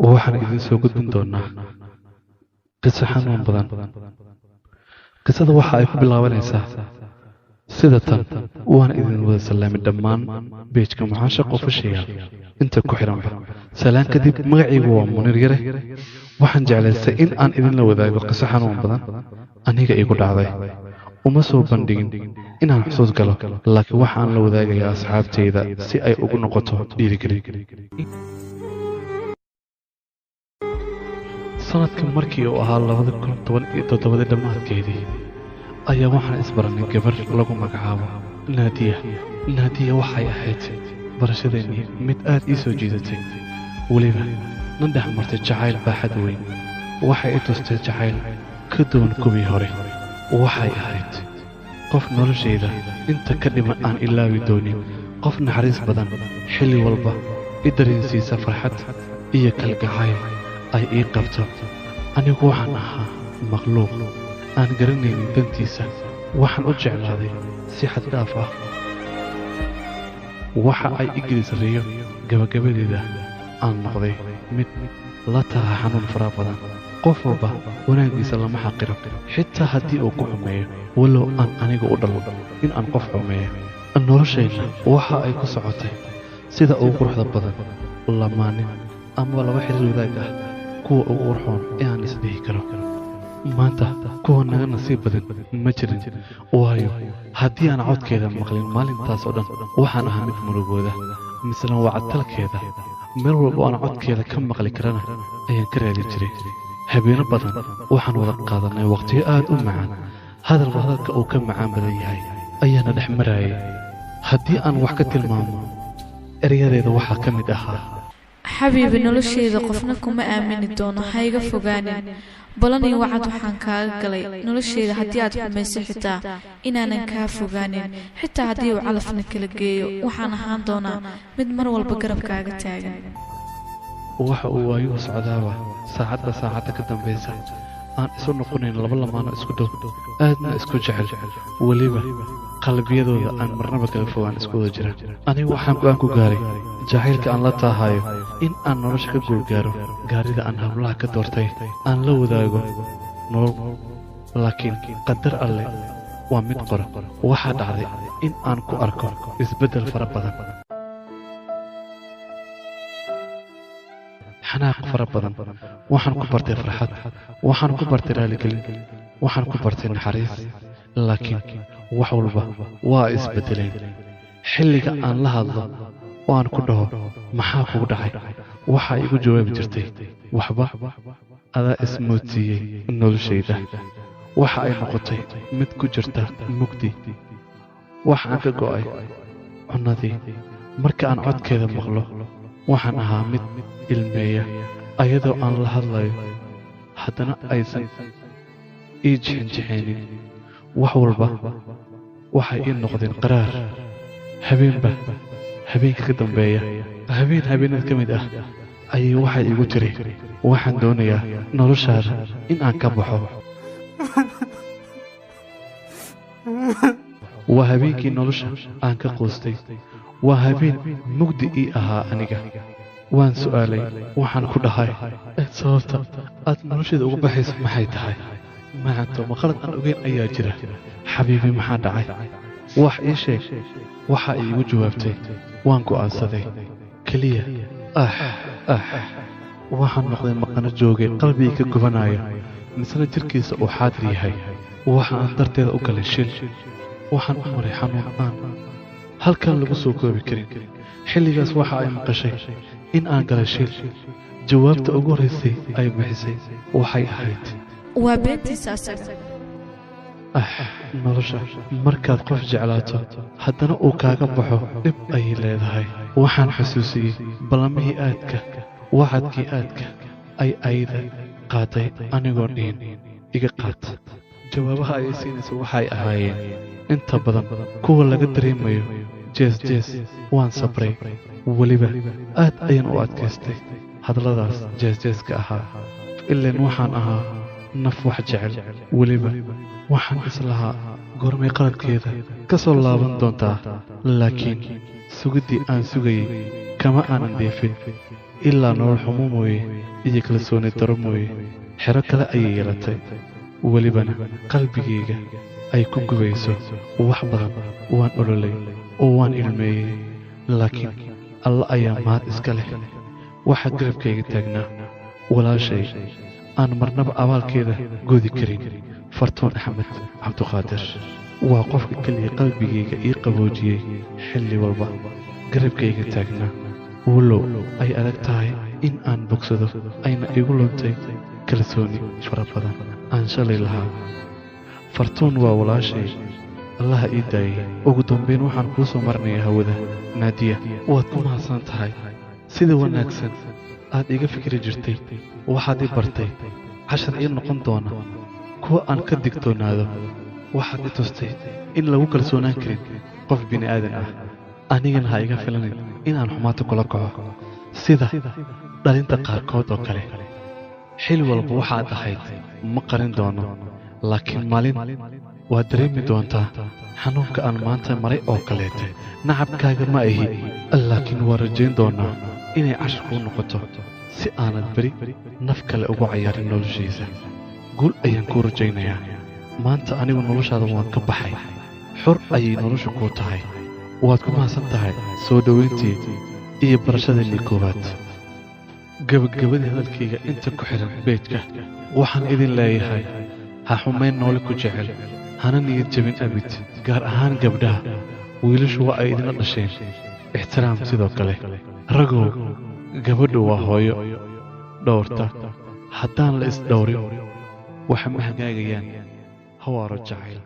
Waxaan idin soo gudbin doonaa qiso xanuun badan. Qisada waxa ay ku bilaabanaysaa sida tan: waan idin wada salaamay dhammaan page-ka Mucaashaq Official inta ku xiranba. Salaan kadib, magacaygu waa Muniir Yare. Waxaan jeclaystay in aan idinla wadaago qiso xanuun badan aniga igu dhacday. Uma soo bandhigin inaan xusuus galo, laakiin waxaan la wadaagayaa asxaabtayda si ay ugu noqoto dhiirigelin. Sanadka markii uu ahaa 2017 dhammaadkeedii ayaa waxaan isbaranay gabar lagu magacaabo Naadiya. Naadiya waxay ahayd barashadeennii mid aad ii soo jiidatay, weliba na dhex martay jacayl baaxad weyn. Waxay i tustay jacayl ka duwan kuwii hore. Waxay ahayd qof noloshayda inta ka dhiman aan ilaawi doonin, qof naxariis badan, xilli walba i dareensiisa farxad iyo kalgacayl ay ii qabto. Anigu waxaan ahaa makhluuq aan garanaynin dantiisa. Waxaan u jeclaaday si xad dhaaf ah. Waxa ay i gelisay riyo gabagabadeeda aan noqday mid la taha xanuun fara badan. Qof walba wanaaggiisa lama xaqiro, xitaa haddii uu ku xumeeyo, walow aan aniga u dhalo in aan qof xumeeyo. Noloshayna waxa ay ku socotay sida ugu quruxda badan lamaanin ama laba xiriir wadaag ah kuwa ugu qurxoon ee aan isdhihi karo. Maanta kuwa naga nasiib badan ma jirin, waayo haddii aan codkeeda maqlin maalintaas oo dhan waxaan ahaa mid murugooda, misna wacadtalkeeda meel walba oo aan codkeeda ka maqli karana ayaan ka raadi jiray. Habeeno badan waxaan wada qaadanay waqtiyo aad u macaan, hadalba hadalka uu ka macaan badan yahay ayaana dhex marayay. Haddii aan wax ka tilmaamo erayadeeda waxaa ka mid ahaa: Xabiibi, noloshayda qofna kuma aamini doono, ha iga fogaanin. Balan iyo wacad waxaan kaaga galay noloshayda haddii aad xumayso xitaa inaanan kaa fogaanin, xitaa haddii uu calafna kala geeyo waxaan ahaan doonaa mid mar walba garabkaaga taagan. Waxa uu waayuhu socdaaba saacadba saacadda ka dambaysa aan isu noqonayn laba lamaano isku dhow, aadna isku jecel, weliba qalbiyadooda aan marnaba kala fogaan isku wada jira. Anigu waxaan go'aan ku gaaray jacaylka aan la taahayo in aan nolosha ka guulgaaro, gaarida aan hablaha ka doortay aan la wadaago nolol. Laakiin qadar alle waa mid qora. Waxaa dhacday in aan ku arko isbeddel fara badan, xanaaq fara badan. Waxaan ku bartay farxad, waxaan ku bartay raaligelin, waxaan ku bartay naxariis, laakiin wax walba waa isbeddeleen. Xilliga aan la hadlo oo aan ku dhaho maxaa kugu dhacay, waxaa igu jawaabi jirtay waxba, adaa ismoodsiiyey noloshayda. Waxa ay noqotay mid ku jirta mugdi. Waxaan ka go'ay cunnadii. Marka aan codkeeda maqlo waxaan ahaa mid ilmeeya, ayadoo aan la hadlayo haddana aysan ii jixinjixaynin. Wax walba waxay ii noqdeen qaraar habeenba habeenka ka dambeeya. Habeen habeenada ka mid ah ayay waxay igu tiri: waxaan doonayaa noloshaada in aan ka baxo. Waa habeenkii nolosha aan ka quustay, waa habeen mugdi ii ahaa aniga. Waan su'aalay, waxaan ku dhahay: sababta aad nolosheeda uga baxayso maxay tahay? Macanto, ma qalad aan ogeyn ayaa jira? Xabiibi, maxaa dhacay? Wax ii sheeg. Waxa ay iigu jawaabtay: waan go'aansaday keliya. Ah ah, waxaan noqday maqano joogay qalbigii ka gubanaya, misna jirkiisa uu xaadir yahay. Waxa aan darteeda u galay shil, waxaan u maray xanuun aan halkan lagu soo koobi karin. Xilligaas waxa ay maqashay in aan galay shil. Jawaabta ugu horraysay ay bixisay waxay ahayd: waa beentiisa asaga. Ah, nolosha markaad qof jeclaato haddana uu kaaga baxo dhib ayay leedahay. Waxaan xusuusiyey ballamihii aadka, wacadkii aadka ay ayda qaaday anigoo dhihin iga qaad. Jawaabaha ay siinaysa waxay ahaayeen inta badan kuwa laga dareemayo jees jees. Waan sabray, weliba aad ayaan u adkaystay hadalladaas jeesjeeska ahaa, ileen waxaan ahaa naf wax jecel. Weliba waxaan islahaa goormay qaladkeeda ka soo laaban doontaa, laakiin sugiddii aan sugayey kama aanan dheefin ilaa nolol xumo mooye. iyo kalsooni daro mooye. Xero kale ayay yeelatay, welibana qalbigayga ay ku gubayso. Wax badan waan ololay oo waan ilmeeyey, laakiin Alla ayaa mahad iska leh. Waxaa garabkayga taagnaa walaashay aan marnaba abaalkeeda godi karin, Fartuun Axmed Cabduqaadir. Waa qofka keliya qalbigayga ii qaboojiyey, xilli walba garabkayga taagnaa, walow ay adag tahay in aan bogsado, ayna igu luntay kalsooni fara badan aan shalay lahaa. Fartuun waa walaashay, Allaha ii daayey. Ugu dambayn waxaan kuu soo marinayaa hawada, Naadiya, waad ku mahadsan tahay sida wanaagsan aad iga fikri jirtay. Waxaad i bartay cashar ii noqon doona kuwa aan ka digtoonaado. Waxaad i tustay in lagu kalsoonaan karin qof bini'aadan ah. Anigana ha iga filanin inaan xumaata kula kaco sida dhalinta qaarkood oo kale. Xil walba waxaad ahayd ma qarin doono, laakiin maalin waad dareemi doontaa xanuunka aan maanta maray oo kaleete. Nacabkaaga ma ahi, laakiin waa rajayn doonaa inay cashar kuu noqoto si aanad beri naf kale ugu cayaarin noloshiisa. Guul ayaan kuu rajaynayaa. Maanta anigu noloshaada waan ka baxay, xor ayay noloshu kuu tahay. Waad ku mahadsan tahay soo dhowayntii iyo barashadeenii koowaad. Gabagabadii hadalkayga, inta ku xidhan beydka, waxaan idin leeyahay: ha xumayn noole ku jecel, hana niyad jebin abid, gaar ahaan gabdhaha. Wiilashu waa ay idinla dhasheen, ixtiraam sidoo kale. Ragow, gabadhu waa hooyo dhowrta. Haddaan la isdhowrin, waxa ma hagaagayaan. Hawaaro jacayl.